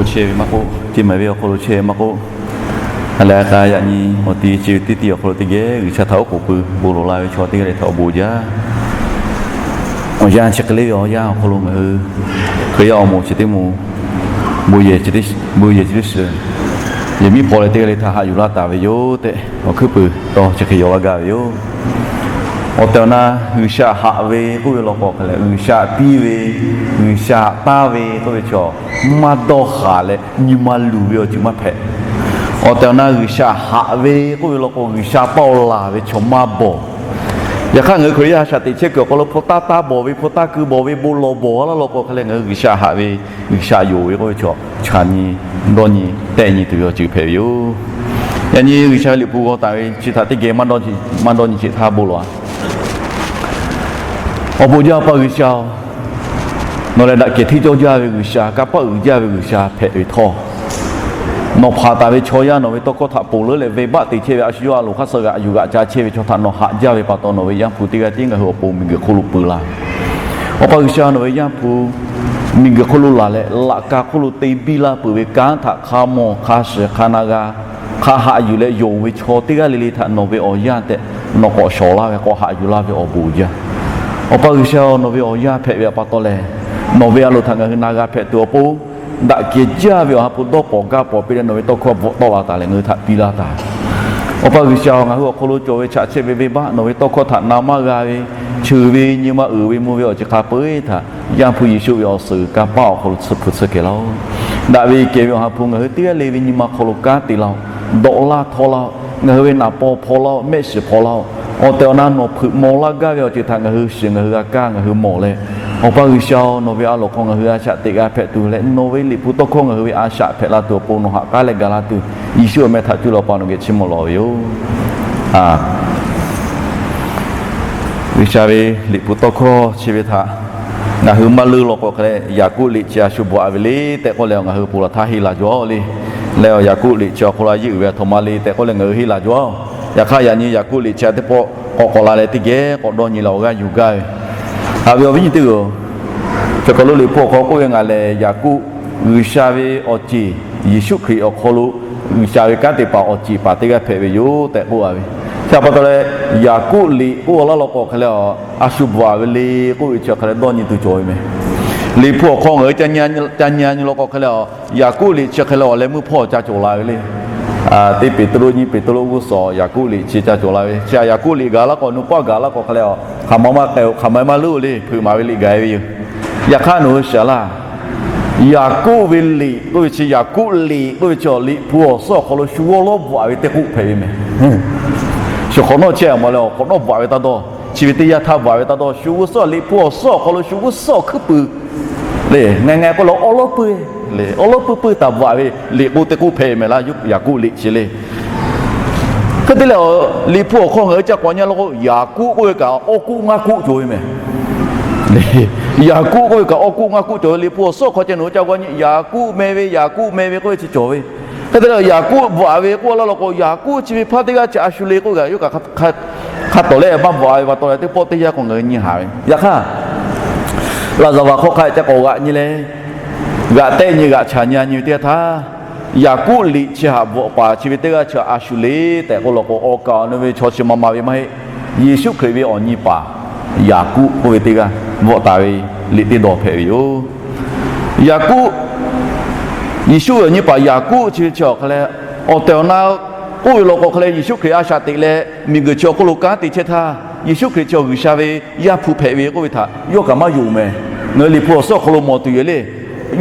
Chehˇ ve maˇ k'oˆ, chi maˍ ve awˬ hk'aw lo chehˇ ve maˇ k'oˆ, a lehˬ a k'a yaꞈ nyi awˬ ti chi ve teˇ ti awˬ hk'aw lo teˇ geh G'uiˬsha htaꞈ oˉ k'oˍ pui bon lawˬ la ve chaw teˇ g'aˇ le htaꞈ awˬ bon jaˇ. Awˬ yanˇ chi hk'e le ve awˬ yanˇ awˬ hk'aw lo ngaˬ hui Hkriꞈ yaˇ awˬ moˍ chi teˇ moˍ bon yehˬ chi teˇ shiˍ, yehˬ miˉ hpaw leh teˇ g'aˇ le htaꞈ haꞈ yuˬ laˇ taˍ ve yoˬ tehꞈ awˬ hkuiˉ puiˍ tawˇ chi hk'e yaw laˇ gaˇ ve yoˬ. Awˬ tehˬ awˬ na G'uiˬsha haꞈ ve k'oˆ ve law k'o hk'e leh, G'uiˬsha piˇ ve, G'uiˬsha taˇ ve k'oˆ ve chaw maˇ dawˇ haˍ leh nyi ma luˬ ve awˬ ceuˬ maˇ hpehꞈ. Awˬ tehˬ awˬ na G'uiˬsha haꞈ ve k'oˆ ve law k'o, G'uiˬsha paˇ aw laˬ ve chaw maˇ bawˬ. Yaꞈ hk'aˇ ngaˬ hui Hkriꞈ yaˇ a shaꞈ teꞈ chehˇ kuiˬ awˬ hk'aw lo hpu taˇ taˇ bawˬ ve, hpu taˇ keu bawˬ ve, bon lawˬ bawˬ laˇ law k'o hk'e leh, ngaˬ hui G'uiˬsha haꞈ ve, G'uiˬsha yonˍ ve k'oˆ ve chaw chaꞈ nyi dawˇ nyi tehˆ nyi tuˬ ve awˬ ceuˬ hpehꞈ ve yoˬ. Yaꞈ nyi G'uiˬsha ve Liꞈ hpu g'aw taˍ ve chi htaꞈ teˇ geh maˇ dawˇ nyi sheˍ htaˇ bon lawˬ-a. Awˬ bon jaˇ Awˬ pa G'uiˬsha-oˬ, nawˬ lehˬ daꞈ kehˬ hteˇ cawˇ jaˇ ve G'uiˬsha, kanˇ paˆ uiˍ jaˇ ve G'uiˬsha hpehꞈ ve htawˇ, nawˬ hpanˍ taˍ ve chaw yaˇ nawˬ ve tawˇ hkawˇ htaꞈ ponˬ leuˉ leh venˇbaˆ te chehˇ ve a shu yawˇ a loˍ hk'aˇ suh g'aꞈ yuˬ g'aꞈ ca chehˇ ve chaw htaꞈ nawˬ haꞈ jaˇ ve pa taw, nawˬ ve Yaˇ hpu teˇ g'aˇ tiˉ ngaˬ hui awˬ pon miˬguiˬ hk'oˆ lo peu laˇ ve Awˬ pa G'uiˬsha nawˬ ve Yaˇ hpu miˬguiˬ hk'oˆ lo laˬ leh, laꞈ ka hk'oˆ lo te biˇ laˇ peuˬ ve kanˉ htaꞈ hk'a mawˬ, hk'a shiˍ, hk'a na g'a, hk'a haꞈ yuˬ leh yonˍ ve chaw teˇ g'aˇ le le htaꞈ nawˬ ve awˬ yaˇ tehꞈ nawˬ k'awꞈ shawˍ laˇ ve, k'awꞈ haꞈ yuˬ laˇ ve awˬ bon jaˇ. Awˬ pa G'uiˬsha nawˬ ve awˬ yaˇ hpehꞈ ve pa taw lehˬ, nawˬ ve a loˍ htaꞈ ngaˬ hui na g'a hpehꞈ tuˬ awˬ pon, daꞈ kehˬ jaˇ ve Awˬ ha hpu dawˇ pawˍ gaˇ pawˍ piˇ leh nawˬ ve tawˇ hkawˇ bvuhꞈ tawˆ la taˍ leh ngaˬ hui htaꞈ piˇ laˇ taˍ. Awˬ pa G'uiˬsha-oˬ, ngaˬ hui awˬ hk'aw lo cawˬ ve chaꞈ chehˇ ve venˇbaˆ nawˬ ve tawˇ hkawˇ htaꞈ na maˇ g'a ve, cheuˬ ve nyi ma uiˍ ve mvuh ve awˬ ceuˬ hk'a peu-eˬ htaꞈ Yaˇ hpu Yeˍsuˆ ve awˬ suhˍ kanˇ paˆ awˬ hk'aw lo tsuhꞈ hpu tsuhꞈ kehˬ laˇ-oˆ. Daꞈ ve kehˬ ve Awˬ ha hpu ngaˬ hui teˇ g'aˇ le ve nyi ma hk'aw lo kanˉ te laˇ-oˆ. Dawꞈ laˇ htawˇ laˇ-oˆ. Ngaˬ hui ve naˍ paw hpaw laˇ-oˆ, mehˆ shiˍ hpaw laˇ-oˆ. Awˬ tehˬ awˬ na nawˬ hpeuꞈ maw laˇ gaˇ ve awˬ ceuˬ htaꞈ ngaˬ hui shiˍ, ngaˬ hui g'a kaˇ, ngaˬ hui mawˬ leh, Awˬ pa G'uiˬsha-oˬ, nawˬ ve a loˍ hk'aw ngaˬ hui a shaꞈ teꞈ g'a hpehꞈ tuˬ leh nawˬ ve Liꞈ hpu tawˇ hkawˇ ngaˬ hui ve a shaꞈ hpehꞈ la tuˬ awˬ pon nawˬ haꞈ k'aˉ leh ga laˇ tuˬ, Yeˍsuˆ awˬ meh htaꞈ cuˇ leh Awˬ pa nawˬ geh chiˇ mvuh lawˬ ve yoˬ. G'uiˬsha ve Liꞈ hpu tawˇ hkawˇ chi ve htaꞈ ngaˬ hui maˇ leuˇ law k'o hk'e leh, Yaˍkoˆ liꞈ chi a shu bvuhꞈ-a ve le tehꞈ k'oˆ leh ngaˬ hui ponˬ laˬ htaˇ henˇ laˬ jaw le. Leh Yaˍkoˆ liꞈ chi awˬ hk'aw lo a yeˇ uiˍ ve a htoꞈ ma le tehꞈ k'oˆ leh ngaˬ hui henˇ laˬ jaw. Yaꞈ hk'aˇ yaꞈ nyi Yaˍkoˆ liꞈ chi a teˇ pawˆ k'awꞈ k'awꞈ la leh teˇ geh k'awꞈ dawˇ nyi leh awˬ g'aˇ yuˬ gaˇ ve, haꞈ ve awˬ viˉ nyi teˇ g'aˇ-oˬ, chi hk'aw lo Liꞈ hpu awˬ hk'aw k'oˆ ve, Ngaˬ lehˬ Yaˍkoˆ, G'uiˬsha ve awˬ ceˬ, Yeˍsuˆ Hkriꞈ awˬ hk'aw lo G'uiˬsha ve kanˉ te paˍ awˬ ceˬ paˍ teˇ g'aˇ hpehꞈ ve yoˬ tehꞈ k'oˆ-a ve. Chi pa taw leh, Yaˍkoˆ liꞈ k'oˆ laˇ law k'o hk'e leh, a shu bvuhꞈ-a ve le k'oˆ ve chi hk'e leh dawˇ nyi tuˬ cawˬ ve meh. Liꞈ hpu awˬ hk'aw ngaˬ hui ca nyi nyi law k'o hk'e leh, Yaˍkoˆ liꞈ chi hk'e leh awˬ leh meuˇ hpawˇ ca cawˬ la ve le. Teˇ Peˍtruˆ, nyiˇ Peˍtruˆ g'uˇ suhˍ Yaˍkoˆ liꞈ chi ca cawˬ la ve. Chi htaꞈ Yaˍkoˆ liꞈ gaˬ laˇ k'o, nawˬ paˆ gaˬ laˇ k'o hk'e leh, hk'aˬ ma maˇ k'ai-oˬ, hk'aˬ ma maˇ leuˉ-oˬ le, hpeuꞈ maˍ ve liꞈ gaˬ-e ve yoˬ. Yaꞈ hk'aˇ nawˬ hui shiˍ laˇ, Yaˍkoˆ ve liꞈ k'oˆ ve chi, Yaˍkoˆ liꞈ k'oˆ ve chi Liꞈ hpu awˬ suhˉ awˬ hk'aw lo shu g'awˇ lawˉ bvuhꞈ-a ve teˇ k'oˆ hpehꞈ ve meh. Shu hk'awꞈ nawˉ chehˇ-a mawˬ leh, awˬ hk'awꞈ nawˉ bvuhꞈ-a ve taˇ dawˇ, chi ve teˇ yanˇ htaˇ bvuhꞈ-a ve taˇ dawˇ, shu g'uˇ suhˉ Liꞈ hpu awˬ suhˉ awˬ hk'aw lo shu g'uˇ suhˉ awˬ hkuiˉ puiˍ le, ngaˬ ngaˬ k'oˆ leh awˉ lawˉ puiˉ le, awˉ lawˉ puiˉ puiˉ taˍ bvuhꞈ-a ve liꞈ k'o teˇ k'oˆ hpehꞈ meh laˇ, Yaˍkoˆ liꞈ chi le. Hk'e te leh, Liꞈ hpu awˬ hk'aw ngaˬ hui ca k'awꞈ nyi law k'o, Yaˍkoˆ k'oˆ ve kaꞈ awˇ kuˆ ngaˇ kuˆ cawˬ ve meh. Yaˍkoˆ k'oˆ ve kaꞈ awˇ kuˆ ngaˇ kuˆ cawˬ ve. Liꞈ hpu awˬ suhˉ awˬ hk'aw ca nawˬ hui ca k'awꞈ nyi, Yaˍkoˆ meh ve, Yaˍkoˆ meh ve k'oˆ ve chi cawˬ ve. Hk'e te leh, Yaˍkoˆ bvuhꞈ-a ve k'oˆ laˇ law k'o, Yaˍkoˆ chi ve hpaˇ teˇ g'aˇ chi a shu le k'oˆ ve kaꞈ, yawˇ kaꞈ hk'a tawˍ leh maˇ bvuhꞈ-a ve pa taw leh, teˇ pawˆ teˇ yanˇ k'o ngaˬ hui nyi haˍ ve. Yaꞈ hk'aˇ, laˍzaˍvaˍ hk'aw hk'a ca k'awꞈ g'aꞈ nyi leh, g'aꞈ tehˆ nyi g'aꞈ chaꞈ nyi-a nyi ve teˇ yanˇ htaˇ, Yaˍkoˆ liꞈ chi htaꞈ bvuhꞈ paˍ chi ve teˇ g'aˇ chi a shu le tehꞈ k'oˆ law k'o, awˬ kaˍ awˬ nu ve chaw chi ma ma ve maˇ heˆ. Yeˍsuˆ Hkriꞈ ve awˬ nyi paˍ Yaˍkoˆ k'oˆ ve teˇ g'aˇ bvuhꞈ taˍ ve liꞈ teˇ dawˬ hpehꞈ ve yoˬ. Yaˍkoˆ, Yeˍsuˆ ve awˬ nyi paˍ Yaˍkoˆ chi ve chi awˬ hk'aw leh, awˬ tehˬ awˬ na k'oˆ ve law k'o hk'aw leh, Yeˍsuˆ Hkriꞈ a shaꞈ teꞈ leh miˬguiˬ chi awˬ hk'oˆ lo kanˉ te chehˇ htaˇ, Yeˍsuˆ Hkriꞈ chi awˬ G'uiˬsha ve Yaˇ hpu hpehꞈ ve k'oˆ ve htaꞈ yawˇ kaꞈ maˇ yonˍ meh. Ngaˬ hui Liꞈ hpu awˬ suhˉ awˬ hk'aw lo mawˬ tuˬ yoˬ le.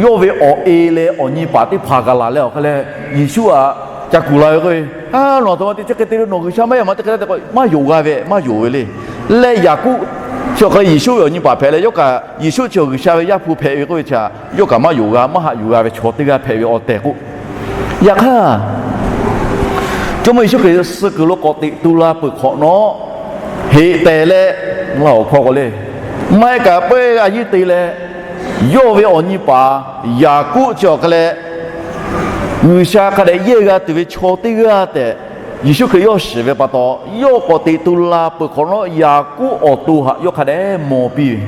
Yawˇ ve awˬ e leh awˬ nyi paˍ teˇ hpaˍ kaꞈ laˬ leh awˬ hk'aw leh, Yeˍsuˆ htaꞈ ca kuˬ la ve k'oˆ ve, Aˉ, nawˬ aˬ htoꞈ ma te chi hk'e te le, nawˬ G'uiˬsha maˇ heˆ, aˬ htoꞈ ma te hk'e te tehꞈ k'o, maˇ yonˍ g'a ve, maˇ yonˍ ve le. Leh Yaˍkoˆ chi awˬ hk'aw leh Yeˍsuˆ ve awˬ nyi paˍ hpehꞈ leh, yawˇ kaꞈ Yeˍsuˆ chi awˬ G'uiˬsha ve Yaˇ hpu hpehꞈ ve k'oˆ ve chi htaꞈ yawˇ kaꞈ maˇ yonˍ g'a, maˇ haꞈ yuˬ g'a ve chaw teˇ g'aˇ hpehꞈ ve awˬ tehˬ k'o, yaꞈ hk'aˇ, Jawˇmawˇ Yeˍsuˆ Hkriꞈ suh kuiˬ lo k'awꞈ teꞈ tu la peuˬ hk'awꞈ nawˉ, heꞈ tehˬ leh, laˇ awˬ hkawˇ k'o le, maˇ heˆ kaꞈ peuˬ a yiˉ te leh, yawˇ ve awˬ nyi paˍ Yaˍkoˆ chi awˬ hk'aw leh G'uiˬsha hk'a dehꞈ yehˇ g'a tuˬ ve chaw teˇ g'aˇ tehꞈ Yeˍsuˆ Hkriꞈ yawˇ shiˍ ve pa taw, yawˇ k'awꞈ teꞈ tu la peuˬ hk'awꞈ nawˉ, Yaˍkoˆ awˬ to htaꞈ yawˇ hk'a dehꞈ mawˬ piˇ ve.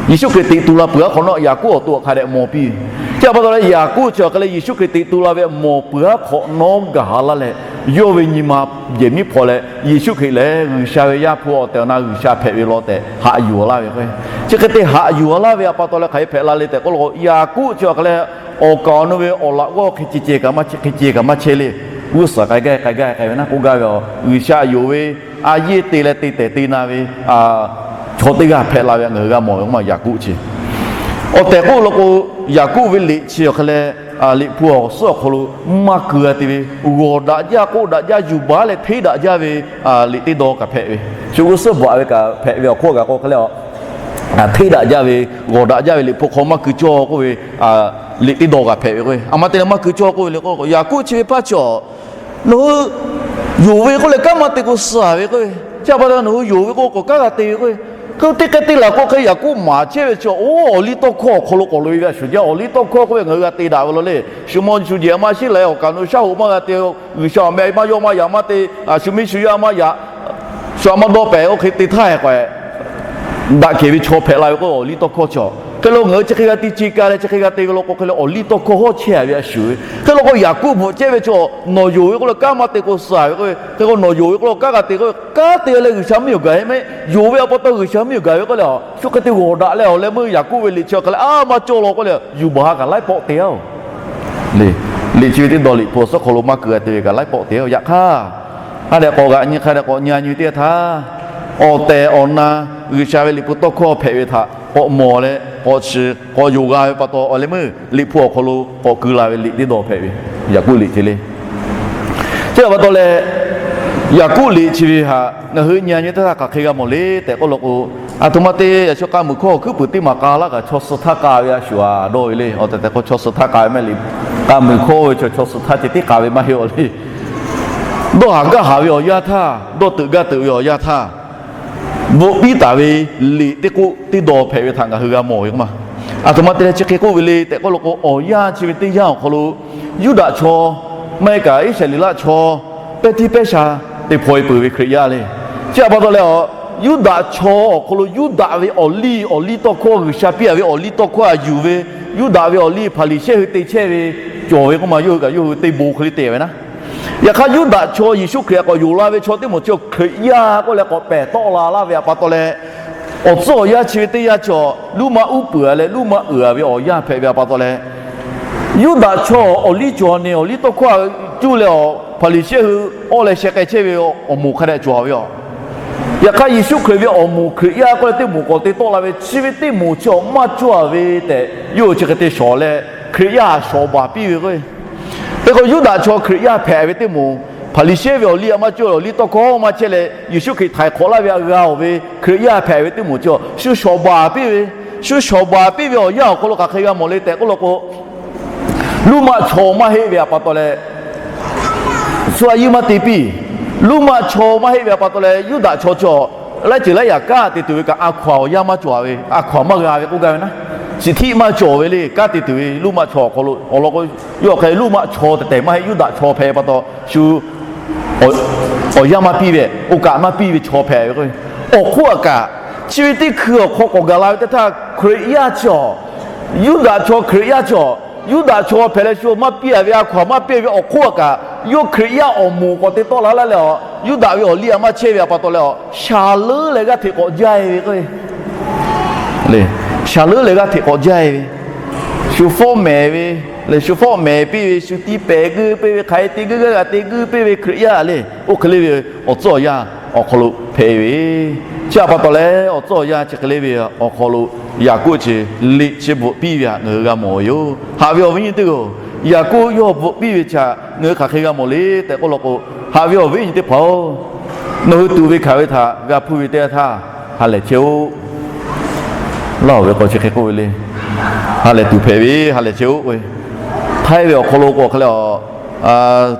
Yeˍsuˆ Hkriꞈ teꞈ tu la peuˬ-a hk'awꞈ nawˉ, Yaˍkoˆ awˬ to htaꞈ hk'a dehꞈ mawˬ piˇ ve. Chi pa taw leh Yaˍkoˆ chi awˬ hk'e leh Yeˍsuˆ Hkriꞈ teꞈ tu la ve awˬ moˍ peuˬ haˉ hk'awꞈ nawˉ gaˬ laˇ leh, yawˇ ve nyi ma yehˬ miˉ hpawˇ leh Yeˍsuˆ Hkriꞈ lehˬ G'uiˬsha ve Yaˇ hpu awˬ tehˬ awˬ na G'uiˬsha hpehꞈ ve law tehꞈ haꞈ yuˬ laˇ ve k'o, chi hk'e te haꞈ yuˬ laˇ ve pa taw leh hk'aˬ hk'e hpehꞈ la le tehꞈ k'oˆ law k'o, Yaˍkoˆ chi awˬ hk'e leh awˬ kaˍ awˬ nu ve awˬ laꞈ g'awˇ hk'e ce ceh kaꞈ maˇ chehˇ le. G'uˇ suhˍ k'ai gaˇ k'ai gaˇ k'ai ve naˉ k'oˆ gaˇ ve, G'uiˬsha yonˍ ve a yehˇ te leh te tehˬ te na ve chaw teˇ g'aˇ hpehꞈ la ve ngaˬ hui g'a mawˬ ve k'o ma Yaˍkoˆ chi. Awˬ tehˬ k'oˆ law k'o, Yaˍkoˆ ve liꞈ chi awˬ hk'e leh liꞈ hpu awˬ suhˉ awˬ hk'aw lo maˇ keu g'a te ve, g'awˬ daꞈ jaˇ k'oˆ daꞈ jaˇ yuˬ baˬ leh hteˇ daꞈ jaˇ ve liꞈ teˇ dawˇ kaꞈ hpehꞈ ve. Shu g'uˇ suhˉ bvuhꞈ ve kaꞈ hpehꞈ ve awˬ hk'oˆ kaꞈ k'o hk'e leh hteˇ daꞈ jaˇ ve, g'awˬ daꞈ jaˇ ve liꞈ hpu hk'aw maˇ keu cawˇ k'oˆ ve liꞈ teˇ dawˇ kaꞈ hpehꞈ ve k'o, a ma te leh maˇ keu cawˇ k'oˆ ve le k'o, Yaˍkoˆ chi ve hpaˇ chi awˬ nawˬ hui yonˍ ve k'oˆ leh kanˉ maˇ te k'o suh ve k'o, chi pa taw nawˬ hui yonˍ ve k'o k'awꞈ kanˉ g'a te ve k'o, hk'e teˇ hk'e te laˬ k'o hk'e Yaˍkoˆ maˍ chehˇ ve chi, oˇ awˬ liˇ tawˇ hkawˇ awˬ hk'aw lo k'awꞈ loꞈ e ve a shuˍ jaˇ. Awˬ liˇ tawˇ hkawˇ k'oˆ ve ngaˬ hui g'a te daꞈ ve law le. Shu mawˇ shu jehˬ maˇ shiˉ leh awˬ kaˍ awˬ nu shaˉ hoꞈ maˇ g'a te, G'uiˬsha awˬ meh maˇ yawˇ maˇ yaꞈ maˇ te, shu miˇ shu yaˇ maˇ yaꞈ, shu a maˇ dawˇ pehˍ oˇ hk'e te htaˇ k'o, daꞈ kehˬ ve chaw hpehꞈ la ve k'o awˬ liˇ tawˇ hkawˇ chi awˬ hk'e lo ngaˬ hui chi hk'e g'a te ce ka leh chi hk'e g'a te ve law k'o hk'e leh awˬ liˇ tawˇ hkawˇ hawˉ chehˇ a ve a shuˍ ve. Hk'e law k'o Yaˍkoˆ bvuhꞈ chehˇ ve chi, nawˬ yonˍ ve k'oˆ leh kanˉ maˇ te k'o suh ve k'o, hk'e k'o nawˬ yonˍ ve k'oˆ leh kanˉ g'a te k'o, kanˉ te leh G'uiˬsha mvuhˇ miˬ gaˬ ve mehˆ. Yonˍ ve a pa taw G'uiˬsha mvuhˇ miˬ gaˬ ve k'oˆ leh a shu hk'e te g'awˬ daꞈ leh awˬ leh meuˇ Yaˍkoˆ ve liꞈ chi awˬ hk'e leh a maˇ cawˇ law k'oˆ leh yuˬ baˬ ha kaꞈ laiˉ pawˆ te a oˬ le. Liꞈ chi ve teˇ dawˇ liꞈ hpu awˬ suhˉ hk'aw lo maˇ keu g'a te ve kaꞈ laiˉ pawˆ te a oˬ. Yaꞈ hk'aˇ, ha dehꞈ k'awꞈ g'aꞈ nyi hk'a dehꞈ k'awꞈ nyi a nyi teˇ htaˇ, awˬ tehˬ awˬ na G'uiˬsha ve liꞈ hpu tawˇ hkawˇ hpehꞈ ve htaꞈ k'awꞈ mawˬ leh k'awꞈ shiˍ k'awꞈ yonˍ g'a ve pa taw awˬ leh meuˇ liꞈ hpu awˬ hk'aw lo k'awꞈ keu la ve liꞈ teˇ dawˇ hpehꞈ ve, Yaˍkoˆ liꞈ ce le. Chi pa taw leh, Yaˍkoˆ liꞈ chi ve htaꞈ ngaˬ hui nyi a nyi teˇ htaˇ hk'aˬ hk'e g'a mawˬ le tehꞈ k'oˆ law k'o, a htoꞈ ma te yaꞈ shu k'a muiˬ hkawˇ awˬ hkuiˉ puiˍ teˇ maˬ k'a laˇ kaꞈ chaw suh htaˇ k'a ve a shuˍ a dawˇ ve le. Awˬ tehˬ tehˬ k'o chaw suh htaˇ k'a ve mehˆ le. K'a muiˬ hkawˇ ve chaw chaw suh htaˇ ceh tiˉ k'a ve maˇ heˆ awˬ le. Dawˇ haˍ gaˇ haˍ ve awˬ yanˇ htaˇ, dawˇ teuꞈ gaˇ teuꞈ ve awˬ yanˇ htaˇ, bvuhꞈ piˇ taˍ ve liꞈ teˇ k'oˆ teˇ dawˇ hpehꞈ ve htaꞈ ngaˬ hui g'a mawˬ ve k'o ma. A htoꞈ ma te leh chi hk'e k'oˆ ve le tehꞈ k'oˆ law k'o, awˬ yanˇ chi ve teˇ yanˇ awˬ hk'aw lo Yuˇdaꞈ chaw maˇ heˆ kaꞈ Iˉsaˍreˍlaˆ chaw pehˇ tiˉ pehˇ sha te hpaw e peuˬ ve Hkriꞈ yaˇ le. Chi a pa taw leh, Yuˇdaꞈ chaw awˬ hk'aw lo Yuˇdaꞈ ve awˬ liˇ awˬ liˇ tawˇ hkawˇ G'uiˬsha piˇ a ve awˬ liˇ tawˇ hkawˇ a yuˬ ve, Yuˇdaꞈ ve awˬ liˇ Hpaˍriˍsehˇ hui te chehˇ ve cawˬ ve k'oˆ ma, yawˇ hui kaꞈ yawˇ hui teˇ bon hk'e le te ve naˉ. Yaꞈ hk'aˇ Yuˇdaꞈ chaw Yeˍsuˆ Hkriꞈ htaꞈ k'awꞈ yonˍ la ve chaw teˇ moˍ chi Hkriꞈ yaˇ k'oˆ leh k'awꞈ pehˬ tawˆ la laˇ ve a pa taw leh, awˬ tcuhˉ awˬ yanˇ chi ve teˇ yanˇ chaw Luˇmaꞈ uˉ peunˍ a leh Luˇmaꞈ uiˍ a ve awˬ yanˇ hpehꞈ ve a pa taw leh, Yuˇdaꞈ chaw awˬ liˇ cawˬ a neh awˬ liˇ tawˇ hkawˇ a cuˇ leh awˬ Hpaˍriˍsehˇ hui awˇ leh sheh k'ai chehˇ ve awˬ moˍ hk'a dehꞈ cawˬ ve a. Yaꞈ hk'aˇ Yeˍsuˆ Hkriꞈ ve awˬ moˍ Hkriꞈ yaˇ k'oˆ leh teˇ moˍ k'awꞈ te tawˆ la ve chi ve teˇ moˍ chi awˬ maˇ cawˬ a ve tehꞈ yawˇ hui chi hk'e te shawˍ leh Hkriꞈ yaˇ shawˍ baˬ piˇ ve k'o, hk'e k'o Yuˇdaꞈ chaw Hkriꞈ yaˇ hpehꞈ ve teˇ moˍ, Hpaˍriˍsehˇ ve awˬ liˇ a maˇ cawˬ ve awˬ liˇ tawˇ hkawˇ maˇ chehˇ leh Yeˍsuˆ Hkriꞈ htaiˍ hk'awꞈ laˇ ve a g'a oˬ ve Hkriꞈ yaˇ hpehꞈ ve teˇ moˍ chi shu shawˍ baˬ piˇ ve, shu shawˍ baˬ piˇ ve awˬ yanˇ awˬ hk'aw lo hk'aˬ hk'e g'a mawˬ le tehꞈ k'oˆ law k'o, Luˇmaꞈ chaw maˇ heˆ ve a pa taw leh, shu a yinˇ maˇ te piˇ. Luˇmaꞈ chaw maˇ heˆ ve a pa taw leh Yuˇdaꞈ chaw chi laiˉ ceuˬ laiˉ yaꞈ kanˉ te tuˬ ve kaꞈ a hkaw-anˬ awˬ yanˇ maˇ cawˬ ve, a hkaw-anˬ maˇ g'a ve k'oˆ gaˇ ve naˉ. Chi htiˆ maˇ cawˬ ve le, kanˉ te tuˬ ve Luˇmaꞈ chaw awˬ hk'aw lo awˬ lawn k'o, yawˇ hk'e Luˇmaꞈ chaw tehˬ tehˬ maˇ heˆ, Yuˇdaꞈ chaw hpehꞈ pa taw shu awˬ yanˇ maˇ piˇ ve, oˇ kaꞈ maˇ piˇ ve chaw hpehꞈ ve k'o, awˬ hk'oˆ a kaꞈ chi ve teˇ hkui awˬ hk'aw k'awꞈ gaˬ la ve teˇ htaˇ Hkriꞈ yaˇ chi awˬ, Yuˇdaꞈ chaw Hkriꞈ yaˇ chi awˬ, Yuˇdaꞈ chaw hpehꞈ leh shu maˇ piˇ a ve a hkaw-anˬ maˇ piˇ ve awˬ hk'oˆ a kaꞈ yawˇ Hkriꞈ yaˇ awˬ moˍ k'awꞈ te tawˆ la laˇ leh a, Yuˇdaꞈ ve awˬ liˇ a maˇ chehˇ ve a pa taw leh a, shaˍ leuˉ leh g'aˇ hteꞈ k'awꞈ jaˇ e ve k'o, shaˍ leuˉ leh g'aˇ hteꞈ k'awꞈ jaˇ e ve, shu fawˉ mehˍ ve, leh shu fawˉ mehˍ piˇ ve, shu tiˇ pehˍ guiˇ piˇ ve, hk'aˬ hk'e te guiˇ g'aˇ g'a te guiˇ piˇ ve Hkriꞈ yaˇ le, oˇ hk'e le ve awˬ tcuhˉ awˬ yanˇ awˬ hk'aw lo hpehꞈ ve. Chi a pa taw leh awˬ tcuhˉ awˬ yanˇ chi hk'e le ve awˬ hk'aw lo Yaˍkoˆ chi liꞈ chi bvuhꞈ piˇ ve htaꞈ ngaˬ hui g'a mawˬ ve yoˬ. Haꞈ ve awˬ viˉ nyi teˇ hpaˍ-oˬ, Yaˍkoˆ yawˇ bvuhꞈ piˇ ve chi htaꞈ ngaˬ hui hk'aˬ hk'e g'a mawˬ le tehꞈ k'oˆ law k'o, haꞈ ve awˬ viˉ nyi teˇ hpaˍ-oˬ, nawˬ hui tuꞈ ve hkanˍ ve htaꞈ g'a hpuˇ ve teˇ yanˇ htaˇ ha lehˬ chehˇ-oˆ. Laˇ-oˬ ve k'o chi hk'e k'oˆ ve le. Ha lehˬ tuˬ hpehꞈ ve, ha lehˬ chehˇ-oˆ k'oˆ ve, htaiˇ ve awˬ hk'aw lo k'o hk'e leh a,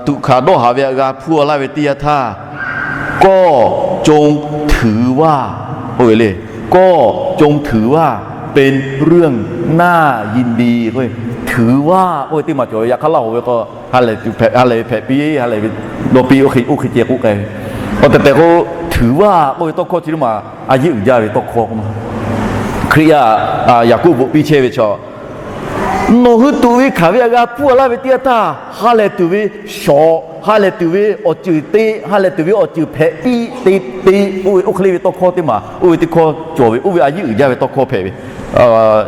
tuꞈ hkanˍ dawˇ haˍ ve htaꞈ g'a hpuˇ a laˇ ve teˇ yanˇ htaˇ, ก็จงถือว่า k'oˆ ve le. ก็จงถือว่าเป็นเรื่องน่ายินดี k'oˆ ve, ถือว่า k'oˆ ve teˇ maˬ cawˬ ve. Yaꞈ hk'aˇ Laˇ-oˬ ve k'o ha lehˬ hpehꞈ piˇ, ha lehˬ ve dawˇ piˇ, oˇ hk'e ceh k'oˆ k'ai ve. Awˬ tehˬ tehˬ k'o, ถือว่า k'oˆ ve tawˇ hkawˇ chi teˇ maˬ a yehˉ uiˍ jaˇ ve tawˇ hkawˇ k'o ma. Hkriꞈ yaˇ Yaˍkoˆ bvuhꞈ piˇ chehˇ ve chaw Nawˬ hui tuꞈ ve hkanˍ ve a g'a hpuˇ a laˇ ve teˇ yanˇ htaˇ, ha lehˬ tuˬ ve shawˍ, ha lehˬ tuˬ ve awˬ ceuˬ te, ha lehˬ tuˬ ve awˬ ceuˬ hpehꞈ piˇ te te, oˇ ve oˇ hk'e le ve tawˇ hkawˇ teˇ maˬ, oˇ ve teˇ hkawˇ cawˬ ve, oˇ ve a yiˉ uiˍ jaˇ ve tawˇ hkawˇ hpehꞈ ve,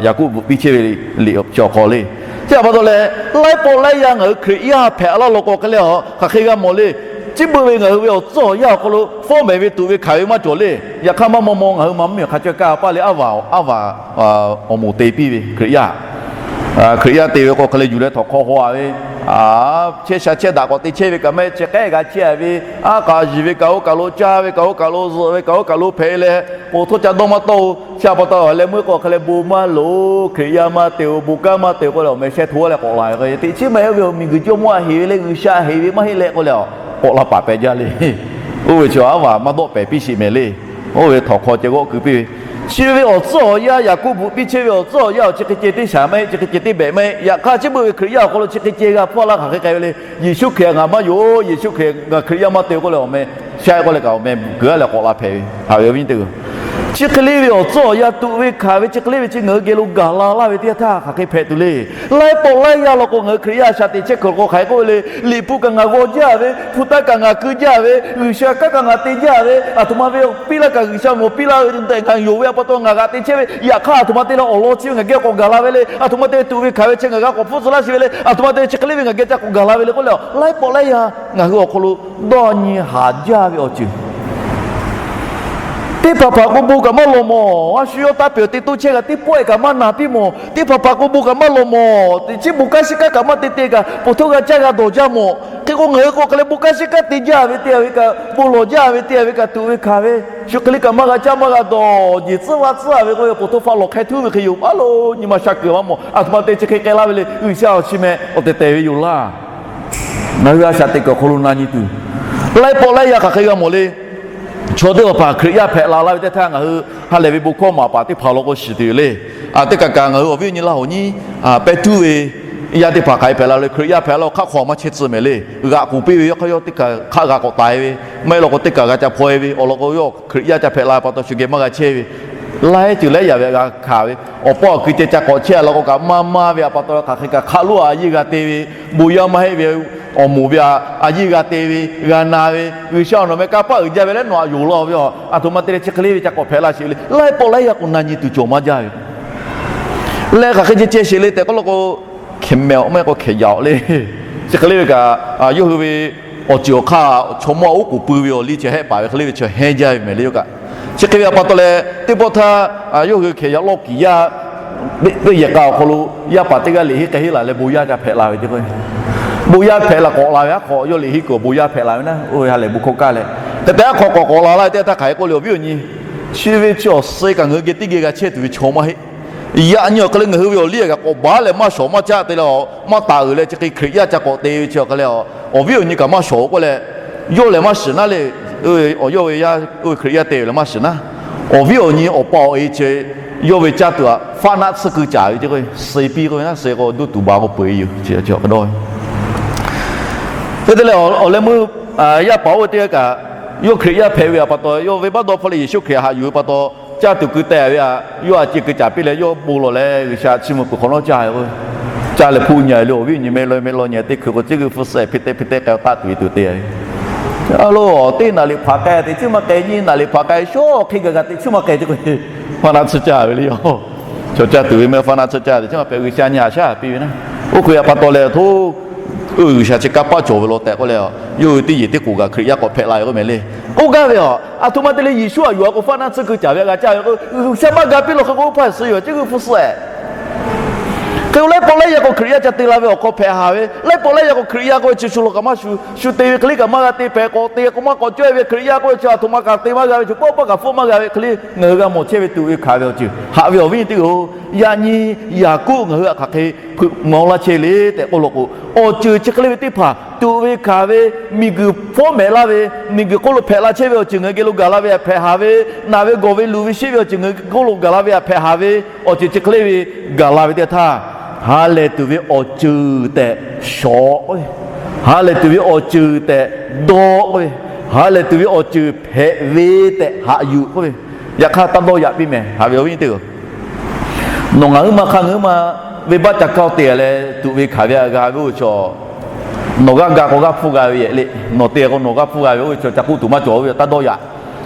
Yaˍkoˆ bvuhꞈ piˇ chehˇ ve liꞈ chi awˬ hk'aw le. Chi a pa taw leh, laiˉ pawˆ laiˉ yaˇ ngaˬ hui Hkriꞈ yaˇ hpehꞈ a laˇ law k'o hk'e le, hk'aˬ hk'e g'a mawˬ le. Chi beuꞈ ve ngaˬ hui ve awˬ tcuhˉ awˬ yanˇ awˬ hk'aw lo fawˉ mehˍ ve tuꞈ ve hkanˍ ve maˇ cawˬ le. Yaꞈ hk'aˇ maˇ maw maw ngaˬ hui ma mvuhˇ miˬ hk'a caweh kaˇ paˇ le, aˉ vaˬ, aˉ vaˬ awˬ moˍ te piˇ ve Hkriꞈ yaˇ Hkriꞈ yaˇ te ve k'o hk'e leh yuˬ leh htawnˍ hk'aw haw a ve, chehˇ sha chehˇ daꞈ k'awꞈ te chehˇ ve kaꞈ maˇ heˆ, chi k'ehˉ g'a chehˇ a ve, aˉ k'a yiˬ ve kaꞈ oˇ kaˬ lo caˇ ve kaꞈ oˇ kaˬ lo zuhꞈ ve kaꞈ oˇ kaˬ lo hpehꞈ leh, k'oˍ htawˇ ca dawˇ maˇ tawˆ-o. Chi a pa taw leh meuˇ k'o hk'e leh bon maˇ loˍ, Hkriꞈ yaˇ maˇ te-o, bon kanˉ maˇ te-o k'oˆ leh awˬ meh sheh hto leh k'awꞈ la ve k'o, teꞈ chiˉ maˇ heˆ, oˇ ve miˬguiˬ Jawˇmawˇ a heˍ ve leh G'uiˬsha a heˍ ve maˇ heˆ leh k'oˆ leh, k'awꞈ la paˍ pehˍ jaˇ le. Oˇ ve chi aˉ vaˬ maˇ dawˆ pehˍ piˇ sheˍ mehˍ le. Oˇ ve htawnˍ hk'aw ceh g'awˆ keu piˇ ve, chi ve awˬ tcuhˉ awˬ yanˇ Yaˍkoˆ bvuhꞈ piˇ chehˇ ve awˬ tcuhˉ awˬ yanˇ awˬ chi hk'e ceh teˇ shaˍ maˇ heˆ, chi hk'e ceh teˇ behꞈ maˇ heˆ. Yaꞈ hk'aˇ chi beuꞈ ve Hkriꞈ yaˇ awˬ hk'aw lo chi hk'e ceh g'a hpfuhˇ laˇ hk'aˬ hk'e k'ai ve le. Yeˍsuˆ Hkriꞈ ngaˬ maˇ yonˍ, Yeˍsuˆ Hkriꞈ ngaˬ Hkriꞈ yaˇ maˇ te k'oˆ leh awˬ meh sheh k'oˆ leh kaꞈ awˬ meh keu-a leh k'awꞈ la hpehꞈ ve, haꞈ ve awˬ viˉ teˇ-oˬ. Chi hk'e le ve awˬ tcuhˉ awˬ yanˇ tuꞈ ve hkanˍ ve chi hk'e le ve chi ngaˬ hui geh lo gaˬ la laˇ ve teˇ yanˇ htaˇ hk'aˬ hk'e hpehꞈ tuˬ le. Laiˉ pawˆ laiˉ yaˇ law k'o ngaˬ hui Hkriꞈ yaˇ a shaꞈ teꞈ chehˇ kuiˬ k'o hk'aˬ hk'e k'oˆ ve le. Liꞈ hpu kaꞈ ngaˬ g'aw jaˇ ve, hpu taˇ kaꞈ ngaˬ keu jaˇ ve, G'uiˬsha kanˉ kaꞈ ngaˬ te jaˇ ve, aˬ htoꞈ ma ve piˇ laˇ kaꞈ G'uiˬsha mawˬ piˇ laˇ ve tehꞈ ngaˬ yonˍ ve a pa taw ngaˬ g'aꞈ te chehˇ ve. Yaꞈ hk'aˇ aˬ htoꞈ ma te leh awˬ lawn chi ve ngaˬ geh k'awꞈ gaˬ la ve le. Aˬ htoꞈ ma te tuꞈ ve hkanˍ ve chi ngaˬ g'a k'awꞈ hpfuhˇ tcuh laˇ sheˍ ve le. Aˬ htoꞈ ma te chi hk'e le ve ngaˬ geh ca k'awꞈ gaˬ la ve le k'oˆ leh, laiˉ pawˆ laiˉ yaˇ ngaˬ hui awˬ hk'aw lo dawˇ nyi haˍ jaˇ ve awˬ ceuˬ teˇ hpaˍ hpaˍ k'o bon kaꞈ maˇ lawˬ mawˬ. A shu yawˇ taˇ pehˬ awˬ te toˇ chehˇ kaꞈ teˇ pawˆ-e kaꞈ maˇ naˍ piˇ mawˬ. Teˇ hpaˍ hpaˍ k'o bon kaꞈ maˇ lawˬ mawˬ. Teꞈ chiˉ bon kanˉ shiˉ kanˉ kaꞈ maˇ te te kaꞈ, poˬ htoˇ g'a caˇ g'a dawˬ jaˇ mawˬ. Hk'e k'o ngaˬ hui k'o hk'e leh bon kanˉ shiˉ kanˉ te jaˇ ve teˇ g'aˇ ve kaꞈ, bon lawˬ jaˇ ve teˇ g'aˇ ve kaꞈ, tuꞈ ve hkanˍ ve shu hk'e le kaꞈ maˇ g'a caˇ maˇ g'a dawˬ, jeˬ tcuhˉ vaˇ tcuhˉ-a ve k'oˆ ve, poˬ htoˇ hpaˆ lawˬ hk'e htuˉ ve hk'e yoˬ, maˇ lo nyi ma sha kuiˬ maˇ mawˬ. Aˬ htoꞈ ma te chi hk'e k'ai laˇ ve le. G'uiˬsha awˬ chi meh awˬ tehˬ tehˬ ve yoˬ laˇ. Ngaˬ hui a shaꞈ teꞈ kuiˬ awˬ hk'aw lo na nyi tuˬ, laiˉ pawˆ laiˉ yaˇ hk'aˬ hk'e g'a mawˬ le. Chaw teˇ hpaˍ hpaˍ Hkriꞈ yaˇ hpehꞈ la laˇ ve teˇ htaˇ ngaˬ hui ha lehˬ ve bon hkawˇ maˍ paˍ teˇ hpaˍ law k'o shiˍ tuˬ yoˬ le. Teˇ kaꞈ kaꞈ ngaˬ hui awˬ viˉ awˬ nyi Laˇ hoꞈ nyiˇ pehˇ tuˉ ve yaˇ teˇ hpaˍ hk'aˬ hk'e hpehꞈ la le. Hkriꞈ yaˇ hpehꞈ la-o hk'aˆ hk'aw maˇ chehˇ tcuh mehˍ le. G'aꞈ k'oˍ piˇ ve yawˇ hk'aˇ yawˇ teˇ kaꞈ hk'aˆ g'a k'awꞈ taiˍ ve, maˇ heˆ law k'o teˇ kaꞈ g'a ca hpaw-e ve, awˬ lawn k'o yawˇ Hkriꞈ yaˇ ca hpehꞈ la pa taw shu geh maˇ g'a chehˇ ve, laiˉ ceuˬ laiˉ yaꞈ ve g'a hkanˍ ve, awˬ paw awˬ kui ceh ca k'awꞈ chehˇ-a law k'o kaꞈ maˇ maˇ ve a pa taw hk'aˬ hk'e kaꞈ hk'aˆ lonˉ a a yeˇ g'a te ve, bon yaˇ maˇ heˆ ve, awˬ moˍ ve a a yeˇ g'a te ve, g'a na ve, G'uiˬsha awˬ nawˬ meh kanˇ paˆ uiˍ jaˇ ve leh nawˬ aꞈ yonˍ law ve a, aˬ htoꞈ ma te leh chi hk'e le ve ca k'awꞈ hpehꞈ la sheˍ ve le. Laiˉ pawˆ laiˉ yaˇ k'o na nyi tuˬ cawˬ maˇ jaˇ ve leh hk'aˬ hk'e ceh ceh sheˍ le tehꞈ k'oˆ law k'o, hkehꞈ mehˍ-aw maˇ heˆ k'o hkehꞈ yaꞈ-aw le. Chi hk'e le ve kaꞈ yawˇ hui ve awˬ ceuˬ awˬ hk'aˇ chaw mawˇ oˉ k'oˍ pui ve awˬ liˇ chi hehˆ paˍ ve hk'e le ve chi hehnˇ jaˇ ve mehˍ le yawˇ kaꞈ. Chi hk'e ve a pa taw leh teˇ pawˆ htaˇ yawˇ hui hkehꞈ yaꞈ lawˇ kiˍ yaˇ teˇ yehˬ k'a awˬ hk'aw lo yaˇ paˍ teˇ g'aˇ liꞈ henˇ k'ai henˇ laˬ leh bon yaˇ ca hpehꞈ la ve ce. Bon yaˇ hpehꞈ la k'awꞈ la ve aˉ hk'aw yawˇ liꞈ henˇ kuiˬ awˬ bon yaˇ hpehꞈ la ve naˉ, oˇ ve ha lehˬ bon hkawˇ kaˇ leh, hk'e te aˉ hk'aw k'awꞈ k'awꞈ la laˇ ve teˇ htaˇ hk'aˬ hk'e k'oˆ le awˬ viˉ awˬ nyi, chi ve chi awˬ suh kaꞈ ngaˬ hui geh teˇ geh g'a chehˇ tuˬ ve chaw maˇ heˆ. Yaꞈ nyi awˬ hk'e leh ngaˬ hui ve awˬ liˇ kaꞈ k'awꞈ baˬ leh maˇ shawˍ maˇ caˆ te leh maˇ taˍ uiˍ leh chi hk'e Hkriꞈ yaˇ ca k'awꞈ te ve chi awˬ hk'e leh, awˬ viˉ awˬ nyi kaꞈ maˇ shawˍ k'oˆ leh, yawˇ lehˬ maˇ shiˍ naˉ le. Awˬ yawˇ ve yaˇ oˇ ve Hkriꞈ yaˇ te ve lehˬ maˇ shiˍ naˉ. Awˬ viˉ awˬ nyi awˬ pa awˬ e chi yawˇ ve caˇ tuˬ aꞈ faˆ naˆ tsuhˇ keu caˍ ve ce k'o, suh piˇ k'oˆ ve naˉ, suh k'o duˇ tuˬ baˬ k'o peu-eˬ yoˬ ce. Hk'e te leh awˬ leh meuˇ yaˇ paˍ oˇ ve teˇ g'aˇ kaꞈ yawˇ Hkriꞈ yaˇ hpehꞈ ve a pa taw yawˇ venˇbaˆ dawˇ hpawˇ leh Yeˍsuˆ Hkriꞈ haꞈ yuˬ ve pa taw, caˇ tuˬ keu teh ve a, yawˇ a ciˇ keu caˍ piˇ leh yawˇ bon lawˬ leh G'uiˬsha chiˇ mvuh peuˬ hk'awꞈ nawˉ caˇ ve k'o, caˇ leh hpu nyi-a le awˬ viˉ awˬ nyi meh law meh law nyi teˇ hkui k'o, ciˉ g'uiˬ hpu suhˍ hpehꞈ tehꞈ hpehꞈ tehꞈ k'ai-a taˆ tuˬ ve tuˬ te ve. A lo, teˇ naˍ riˍ hpaˍ k'ai teꞈ chiˉ maˇ k'ai, nyiˇ naˍ riˍ hpaˍ k'ai, shawˉ hk'e gaˬ gaˬ teꞈ chiˉ maˇ k'ai ce k'o, faˆ naˆ tsuhˇ caˇ ve le yoˬ. Chaw caˇ tuˬ ve meh faˆ naˆ tsuhˇ caˇ teꞈ chiˉ maˇ k'ai, G'uiˬsha nyi haꞈ shaˉ piˇ ve naˉ. Oˇ hk'e ve a pa taw leh, hto, G'uiˬsha chi kanˇ paˆ cawˬ ve law tehꞈ k'oˆ leh, yawˇ hui teˇ yehˬ teˇ k'oˍ kaꞈ Hkriꞈ yaˇ k'awꞈ hpehꞈ la ve k'oˆ meh le. K'oˆ gaˇ ve a, aˬ htoꞈ ma te leh Yeˍsuˆ haꞈ yuˬ-a k'o faˆ naˆ tsuhˇ keu caˍ ve a g'a caˇ ve k'o, G'uiˬsha maˇ ga piˇ law hk'e k'o, oˇ hpaˇ suh yoˬ ciˉ g'uiˬ hpu suhˍ. Hk'e k'o laiˉ pawˆ laiˉ yaˇ k'o Hkriꞈ yaˇ ca te la ve awˬ hk'aw hpehꞈ haˍ ve, laiˉ pawˆ laiˉ yaˇ k'o Hkriꞈ yaˇ k'oˆ ve chi shu law kaꞈ maˇ shu, shu te ve hk'e le kaꞈ maˇ g'a te hpehꞈ k'awꞈ te k'o maˇ k'awꞈ cawehˇ ve Hkriꞈ yaˇ k'oˆ ve chi aˬ htoꞈ ma kaꞈ te maˇ g'a ve, chaw pawˆ pawˆ kaꞈ hpfuhˆ maˇ g'a ve hk'e le ngaˬ hui g'a mawˬ chehˇ ve tuˬ ve hkanˍ ve awˬ ceuˬ haꞈ ve awˬ viˉ nyi teˇ g'aˇ-oˬ. Yaꞈ nyi Yaˍkoˆ ngaˬ hui htaꞈ hk'aˬ hk'e hpeuꞈ maw laˇ chehˇ le tehꞈ k'oˆ law k'o, awˬ ceuˬ chi hk'e le ve teˇ hpaˍ tuꞈ ve hkanˍ ve, miˬguiˬ hpawˉ mehˍ laˇ ve, miˬguiˬ hk'oˆ lo hpehꞈ la chehˇ ve awˬ ceuˬ ngaˬ hui geh lo gaˬ la ve htaꞈ hpehꞈ haˍ ve, naˬ ve gawˬ ve luˬ ve sheˆ ve awˬ ceuˬ ngaˬ hui hk'oˆ lo gaˬ la ve htaꞈ hpehꞈ haˍ ve, awˬ ceuˬ chi hk'e le ve gaˬ la ve teˇ htaˇ, ha lehˬ tuˬ ve awˬ ceuˬ tehꞈ shawˍ k'oˆ ve, ha lehˬ tuˬ ve awˬ ceuˬ tehꞈ dawˇ k'oˆ ve, ha lehˬ tuˬ ve awˬ ceuˬ hpehꞈ ve tehꞈ haꞈ yuˬ k'oˆ ve, yaꞈ hk'aˇ taˇ dawˇ yaꞈ piˇ mehˍ. Haꞈ ve awˬ viˉ nyi teˇ g'aˇ-oˬ, nawˬ ngaˬ hui ma hk'a ngaˬ hui ma Venˇbaˆ ca kaˇ te leh tuꞈ ve hkanˍ ve htaꞈ g'a ve oˇ ve chaw, nawˬ g'aˇ ga k'o g'aˇ hpfuhˇ g'a ve yehˬ le. Nawˬ te k'o nawˬ g'aˇ hpfuhˇ g'a ve oˇ ve chaw ca k'oˆ tuˬ maˇ cawˬ ve yoˬ, taˇ dawˇ yaꞈ.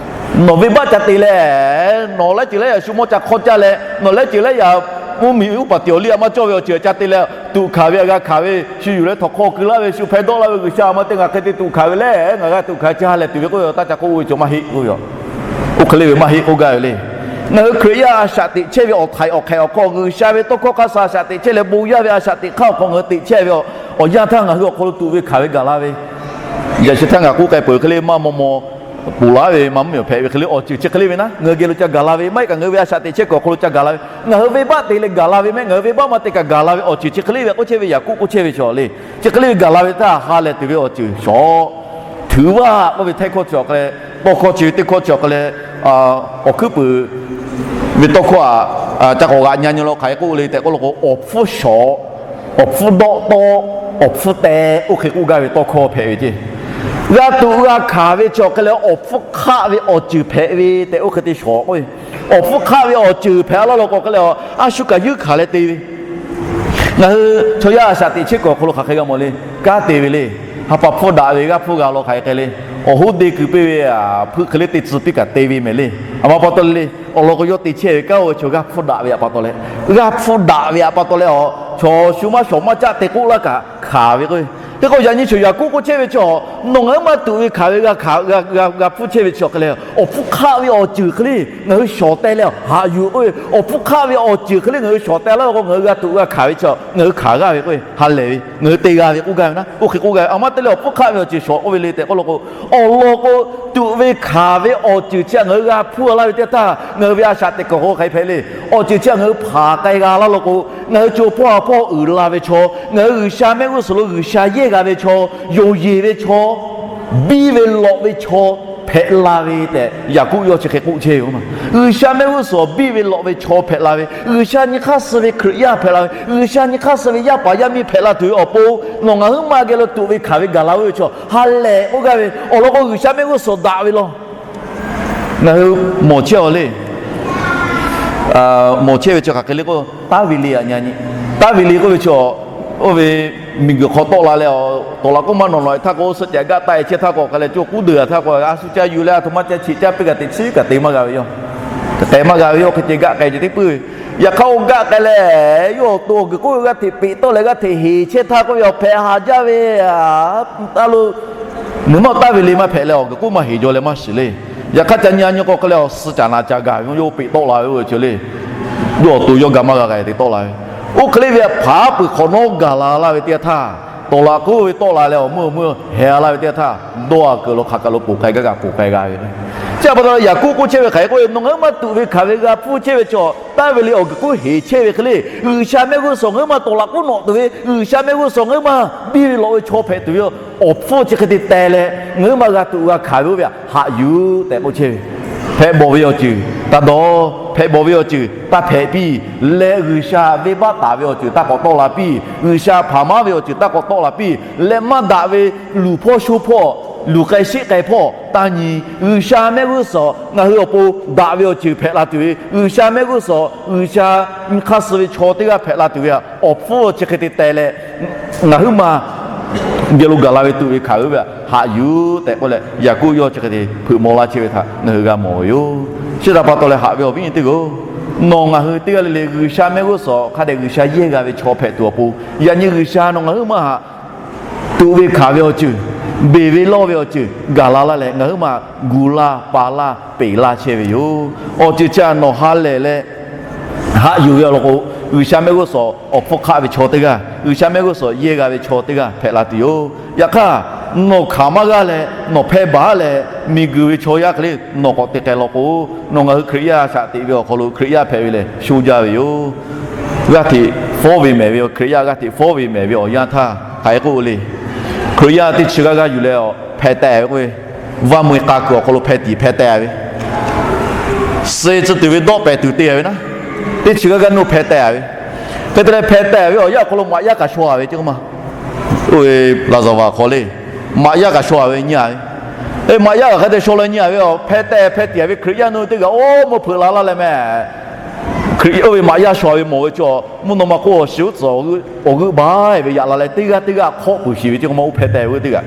Nawˬ venˇbaˆ ca te leh, nawˬ laiˉ ceuˬ laiˉ yaꞈ shu mawˇ ca hk'awˇ caˇ leh, nawˬ laiˉ ceuˬ laiˉ yaꞈ mvuhˇmiˬ uˉ paˍ teꞈ awˬ liˇ a maˇ cawˇ ve awˬ ceuˬ ca te leh, tuꞈ hkanˍ ve htaꞈ g'a hkanˍ ve, shu yuˬ leh htawnˍ hk'aw keu laˇ ve, shu hpehˇ dawˆ laˇ ve, G'uiˬsha a ma te ngaˬ hk'e te tuꞈ hkanˍ ve le, ngaˬ g'a tuꞈ hkanˍ ve chi ha lehˬ tuˬ ve k'oˆ ve, taˇ ca k'oˆ oˇ ve chaw maˇ heˆ k'oˆ ve yoˬ. Oˇ hk'e le ve maˇ heˆ k'oˆ gaˇ ve le. Ngaˬ hui Hkriꞈ yaˇ a shaꞈ teꞈ chehˇ ve awˬ htaiˍ awˬ hk'ehꞈ awˬ hk'aw, G'uiˬsha ve tawˇ hkawˇ hk'a shuˍ a shaꞈ teꞈ chehˇ leh bon yaˇ ve a shaꞈ teꞈ hk'aˇ awˬ hk'aw ngaˬ hui teꞈ chehˇ ve awˬ yanˇ htaˇ ngaˬ hui awˬ hk'aw lo tuꞈ ve hkanˍ ve gaˬ la ve, yaꞈ shi htaˇ ngaˬ k'oˆ k'ai peuˬ hk'e le maˇ maw maw ponˬ laˇ ve maˇ mvuhˇmiˬ awˬ hpehꞈ ve hk'e le awˬ ceuˬ chi hk'e le ve naˉ ngaˬ hui geh lo ca gaˬ la ve maˇ heˆ kaꞈ ngaˬ hui ve a shaꞈ teꞈ chehˇ kuiˬ awˬ hk'aw lo ca gaˬ la ve, ngaˬ hui venˇbaˆ te leh gaˬ la ve mehˆ, ngaˬ hui venˇbaˆ maˇ te kaꞈ gaˬ la ve awˬ ceuˬ chi hk'e le ve k'oˆ chehˇ ve Yaˍkoˆ k'oˆ chehˇ ve chaw le. Chi hk'e le ve gaˬ la ve htaˇ ha lehˬ tuˬ ve awˬ ceuˬ shawˍ. Tuiˍ vaˇ k'oˆ ve htehˇ hkawˇ chi awˬ hk'e leh, tawˇ hkawˇ chi ve teˇ hkawˇ chi awˬ hk'e leh, awˬ hkuiˉ puiˍ ve tawˇ hkawˇ htaꞈ ca k'awꞈ g'aꞈ nyi nyi lo hk'aˬ hk'e k'oˆ le tehꞈ k'oˆ law k'o, awˬ hpfuhˇ shawˍ, awˬ hpfuhˇ dawˆ tawˆ, awˬ hpfuhˇ teh, oˇ hk'e k'oˆ gaˇ ve tawˇ hkawˇ hpehꞈ ve ceˇ. G'a tuꞈ g'a hkanˍ ve chi awˬ hk'e leh awˬ hpfuhˇ hk'aˆ ve awˬ ceuˬ hpehꞈ ve tehꞈ oˇ hk'e te shawˍ k'oˆ ve, awˬ hpfuhˇ hk'aˆ ve awˬ ceuˬ hpehꞈ laˇ law k'o hk'e leh, a shu kaꞈ yuˇ hkanˍ leh te ve. Ngaˬ hui chaw yaˇ a shaꞈ teꞈ chehˇ kuiˬ awˬ hk'aw lo hk'aˬ hk'e g'a mawˬ le. Kanˉ te ve le. Ha pa hpfuhˇ daꞈ ve g'aˇ hpfuhˇ g'a law hk'aˬ hk'e k'ai le. Awˬ hoˉ deˇ kuiˬ piˇ ve htaꞈ hpui hk'e le te tcuh piˇ kaꞈ te ve mehˍ le. A ma pa taw le le, awˬ lawn k'o yawˇ te chehˇ ve kanˉ oˇ ve chaw g'aˇ hpfuhˇ daꞈ ve htaꞈ pa taw leh, g'aˇ hpfuhˇ daꞈ ve htaꞈ pa taw leh, chaw shu maˇ shawˍ maˇ caˆ te k'oˆ laˇ kaꞈ hkanˍ ve k'o, hk'e k'o yaꞈ nyi chaw Yaˍkoˆ k'oˆ chehˇ ve chaw, nawˬ ngaˬ hui maˇ tuꞈ ve hkanˍ ve g'a hkanˍ g'a hpfuhˇ chehˇ ve chi awˬ hk'e leh, awˬ hpfuhˇ hk'aˆ ve awˬ ceuˬ hk'e le ngaˬ hui shawˍ teh leh haꞈ yuˬ k'oˆ ve, awˬ hpfuhˇ hk'aˆ ve awˬ ceuˬ hk'e le ngaˬ hui shawˍ teh laˇ k'o ngaˬ hui g'a tuꞈ g'a hkanˍ ve chi ngaˬ hui hkanˍ g'aˇ ve k'o, ha lehˬ ve ngaˬ hui te g'a ve k'oˆ gaˇ ve naˉ, oˇ hk'e k'oˆ gaˇ ve. A ma te leh awˬ hpfuhˇ hk'aˆ ve awˬ ceuˬ shawˍ k'oˆ ve le tehꞈ k'oˆ law k'o, awˬ lawn k'o, tuꞈ ve hkanˍ ve awˬ ceuˬ chi htaꞈ ngaˬ hui g'a hpfuhˇ laˇ ve teˇ htaˇ ngaˬ hui ve a shaꞈ teꞈ kuiˬ hk'aw hk'aˬ hk'e hpehꞈ le. Awˬ ceuˬ chi htaꞈ ngaˬ hui hpanˍ k'ai g'a laˇ law k'o, ngaˬ hui co hpawˇ ha hpawˇ uiˍ la ve chaw, ngaˬ hui G'uiˬsha mehˆ g'uˇ suhˍ lo G'uiˬsha yehˇ g'a ve chaw, yonˍ yeˬ ve chaw, biˇ ve lawꞈ ve chaw hpehꞈ la ve tehꞈ Yaˍkoˆ yawˇ chi hk'e k'oˆ chehˇ ve k'o, G'uiˬsha mehˆ g'uˇ suhˍ biˇ ve lawꞈ ve chaw hpehꞈ la ve, G'uiˬsha nyi hk'aˇ suh ve Hkriꞈ yaˇ hpehꞈ la ve, G'uiˬsha nyi hk'aˇ suh ve yaˇ paˍ yaˇ miˇ hpehꞈ la tuˬ ve awˬ pon, nawˬ ngaˬ huiˉ ma geh lo tuꞈ ve hkanˍ ve gaˬ la oˇ ve chaw ha lehˬ k'oˆ gaˇ ve. Awˬ lawn k'o, G'uiˬsha mehˆ g'uˇ suhˍ daꞈ ve law. Ngaˬ hui mawˬ chehˇ a le. Mawˬ chehˇ ve chi hk'aˬ hk'e le k'o, taˇ ve le aꞈ nyi nyi. Taˇ ve le k'oˆ ve chi, oˇ ve miˬguiˬ hk'aw tawˆ la leh, tawˍ laꞈ k'oˆ maˇ nawˬ nawˬ htaˇ k'o, suh caꞈ gaˆ taˆ e chehˇ htaˇ k'o, hk'a leh co k'uˉ deuˬ a htaˇ k'o, a shu ca yuˬ leh a htoꞈ ma ca cheꞈ caˇ piˇ kaꞈ te chiˉ kaꞈ te maˇ g'a ve yoˬ. K'ai maˇ g'a ve yoˬ, hk'e ceh gaˆ k'ai ceh teˇ puiˉ ve. Yaꞈ hk'aˇ oˇ gaˆ k'ai leh, yawˇ awˬ to awˬ guiˬ k'oˆ ve g'aˇ hteꞈ peꞈ tawˆ leh g'aˇ hteꞈ heˍ chehˇ htaˇ k'oˆ ve awˬ hpehꞈ haˍ jaˇ ve taˇ lo, nawˬ maˇ taˇ ve le maˇ hpehꞈ leh awˬ guiˬ k'oˆ maˇ heˍ jaw leh maˇ shiˍ le. Yaꞈ hk'aˇ ca nyi a nyi k'o hk'e leh awˬ suh caꞈ naˍ ca gaˬ ve yawˇ peꞈ tawˆ la ve oˇ ve chi le. Yawˇ awˬ to yawˇ ga maˇ g'a k'ai te tawˆ la ve. Oˇ hk'e le ve hpaˍ peuˬ hk'awꞈ nawˉ gaˬ la laˇ ve teˇ yanˇ htaˇ, tawˍ laꞈ k'oˆ ve tawˆ la leh awˬ meuˇ awˬ meuˇ heh a laˇ ve teˇ yanˇ htaˇ, dawˇ a kuiˬ lo hk'aˬ kaꞈ lo poˬ k'ai gaˇ kaꞈ poˬ k'ai g'a ve le. Chi a pa taw yaꞈ k'oˆ k'oˆ chehˇ ve hk'aˬ hk'e k'oˆ ve, nawˬ ngaˬ huiˉ maˇ tuꞈ ve hkanˍ ve g'a hpfuhˇ chehˇ ve chaw, taˇ ve le awˬ guiˬ k'oˆ heˍ chehˇ ve hk'e le, G'uiˬsha mehˆ g'uˇ suhˍ ngaˬ huiˉ maˇ tawˍ laꞈ k'oˆ nawꞈ tuˬ ve, G'uiˬsha mehˆ g'uˇ suhˍ ngaˬ huiˉ maˇ biˇ ve lawꞈ ve chaw hpehꞈ tuˬ ve, awˬ hpfuhˇ chi hk'e te teh leh ngaˬ huiˉ maˇ g'a tuꞈ g'a hkanˍ ve oˇ ve haꞈ yuˬ tehꞈ k'oˆ chehˇ ve. Hpehꞈ bawˬ ve awˬ ceuˬ taˇ dawˇ, hpehꞈ bawˬ ve awˬ ceuˬ taˇ hpehꞈ piˇ leh, G'uiˬsha venˇbaˆ taˍ ve awˬ ceuˬ taˇ k'awꞈ tawˆ la piˇ, G'uiˬsha hpaˍ maˉ ve awˬ ceuˬ taˇ k'awꞈ tawˆ la piˇ leh, maˇ daꞈ ve luˬ hpawˇ sho hpawˇ, luˬ k'ai sheˆ k'ai hpawˇ taˇ nyi. G'uiˬsha mehˆ g'uˇ suhˍ ngaˬ hui awˬ pon daꞈ ve awˬ ceuˬ hpehꞈ la tuˬ ve, G'uiˬsha mehˆ g'uˇ suhˍ G'uiˬsha nyi hk'aˇ suh ve chaw teˇ g'aˇ hpehꞈ la tuˬ ve, awˬ hpfuhˇ chi hk'e te teh leh ngaˬ huiˉ maˇ geh lo gaˬ la ve tuꞈ ve hkanˍ ve oˇ ve haꞈ yuˬ tehꞈ k'oˆ leh, Yaˍkoˆ yawˇ chi hk'e te hpeuꞈ maw laˇ chehˇ ve htaꞈ ngaˬ hui g'a mawˬ ve yoˬ. Chi htaꞈ pa taw leh haꞈ ve awˬ viˉ nyi teˇ hpaˍ-oˬ, nawˬ ngaˬ hui teˇ g'aˇ le le G'uiˬsha mehˆ g'uˇ suhˍ hk'a dehꞈ G'uiˬsha yehˇ g'a ve chaw hpehꞈ tuˬ awˬ pon, yaꞈ nyi G'uiˬsha nawˬ ngaˬ huiˉ maˇ haꞈ tuꞈ ve hkanˍ ve awˬ ceuˬ, beˬ ve lawˇ ve awˬ ceuˬ gaˬ la laˇ leh ngaˬ huiˉ maˇ gu laˇ pa laˇ peꞈ laˇ chehˇ ve yoˬ. Awˬ ceuˬ chi htaꞈ nawˬ ha lehˬ leh haꞈ yuˬ ve awˬ lawn k'o, G'uiˬsha mehˆ g'uˇ suhˍ awˬ hpfuhˇ hk'aˆ ve chaw teˇ g'aˇ, G'uiˬsha mehˆ g'uˇ suhˍ yehˇ g'a ve chaw teˇ g'aˇ hpehꞈ la tuˬ yoˬ. Yaꞈ hk'aˇ, nawˬ hkanˍ maˇ g'aˇ leh nawˬ hpehˇ baˬ leh miˬguiˬ ve chaw yaˇ hk'e le nawˬ k'awꞈ te k'ai law k'o, nawˬ ngaˬ hui Hkriꞈ yaˇ shaꞈ teꞈ ve awˬ hk'aw lo Hkriꞈ yaˇ hpehꞈ ve lehˬ sho jaˇ ve yoˬ. G'aˇ hteꞈ fawˉ ve mehˍ ve, Hkriꞈ yaˇ g'aˇ hteꞈ fawˉ ve mehˍ ve awˬ yanˇ htaˇ hk'aˬ hk'e k'oˆ le. Hkriꞈ yaˇ teˇ chi g'aˇ g'aˇ yuˬ leh a hpeh teh ve k'oˆ ve, vaˇ mui k'a kuiˬ awˬ hk'aw lo hpeh tiꞈ hpeh teh ve, suh tcuh tuˬ ve dawˆ pehˍ tuˬ te ve naˉ, teˇ chi g'aˇ g'aˇ nuˇ hpeh teh ve. Hk'e te leh hpeh teh ve awˬ yanˇ awˬ hk'aw lo maꞈ yaˇ kaꞈ shaw a ve ceˇ k'oˆ ma. Oˇ ve laˍzaˍvaˍ hk'aw le, maꞈ yaˇ kaꞈ shaw a ve nyi a ve. Maꞈ yaˇ kaꞈ hk'e te shaw leh nyi a ve, hpeh teh hpeh tiꞈ ve Hkriꞈ yaˇ nuˇ teˇ g'aˇ oˇ meuˇ hpeuꞈ la laˇ leh mehˍ Hkriꞈ oˇ ve maꞈ yaˇ shaw ve mawˬ ve chaw, mvuhˇ naw ma k'oˆ awˬ shiˍ uˉ tcuhˍ awˬ g'euˆ baˬ ve yaꞈ la leh, teˇ g'aˇ teˇ g'aˇ hk'awˆ peuˬ sheˍ ve ceh k'o, maˇ oˇ hpehꞈ tehꞈ ve teˇ g'aˇ,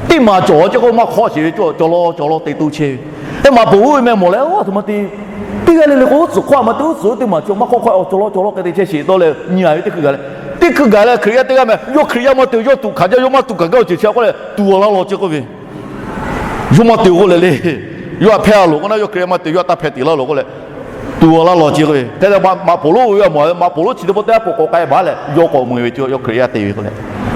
teˇ maˬ cawˬ ceh k'o maˇ hk'awˆ sheˍ ve ceh, cawˬ law cawˬ law te to chehˇ ve. Teˇ maˬ ponˬ oˇ ve meh mawˬ leh, aˬ htoꞈ ma te, teˇ g'aˇ le le k'o uˉ tcuhˍ hk'awˆ maˇ te, uˉ tcuhˍ teˇ maˬ cawˬ maˇ hk'awˆ hk'awˆ, cawˬ law cawˬ law k'ai te chehˇ sheˍ dawˇ leh nyi a ve teˇ hkui gaˬ leh, teˇ hkui gaˬ leh Hkriꞈ yaˇ teˇ g'aˇ meh yawˇ Hkriꞈ yaˇ maˇ te, yawˇ tuꞈ hkanˍ jaˇ, yawˇ maˇ tuꞈ hkanˍ gaˇ awˬ ceuˬ chi k'oˆ leh, tuˬ awˬ laˇ law ceh k'oˆ ve. Yawˇ maˇ te k'oˆ leh le, yawˇ htaꞈ hpehˇ a loˬ k'o naˉ, yawˇ Hkriꞈ yaˇ maˇ te, yawˇ htaꞈ taˇ hpehˇ tiꞈ laˇ loˬ k'oˆ leh, tuˬ awˬ laˇ law ceh k'oˆ ve. Hk'e te maꞈ ponˬ lonˉ ve a mawˬ ve, maꞈ ponˬ lonˉ chi teˇ pawˆ teˇ g'aˇ pon k'awꞈ k'ai baˬ leh, yawˇ k'awꞈ mui ve ceh, yawˇ Hkriꞈ yaˇ te ve k'oˆ leh,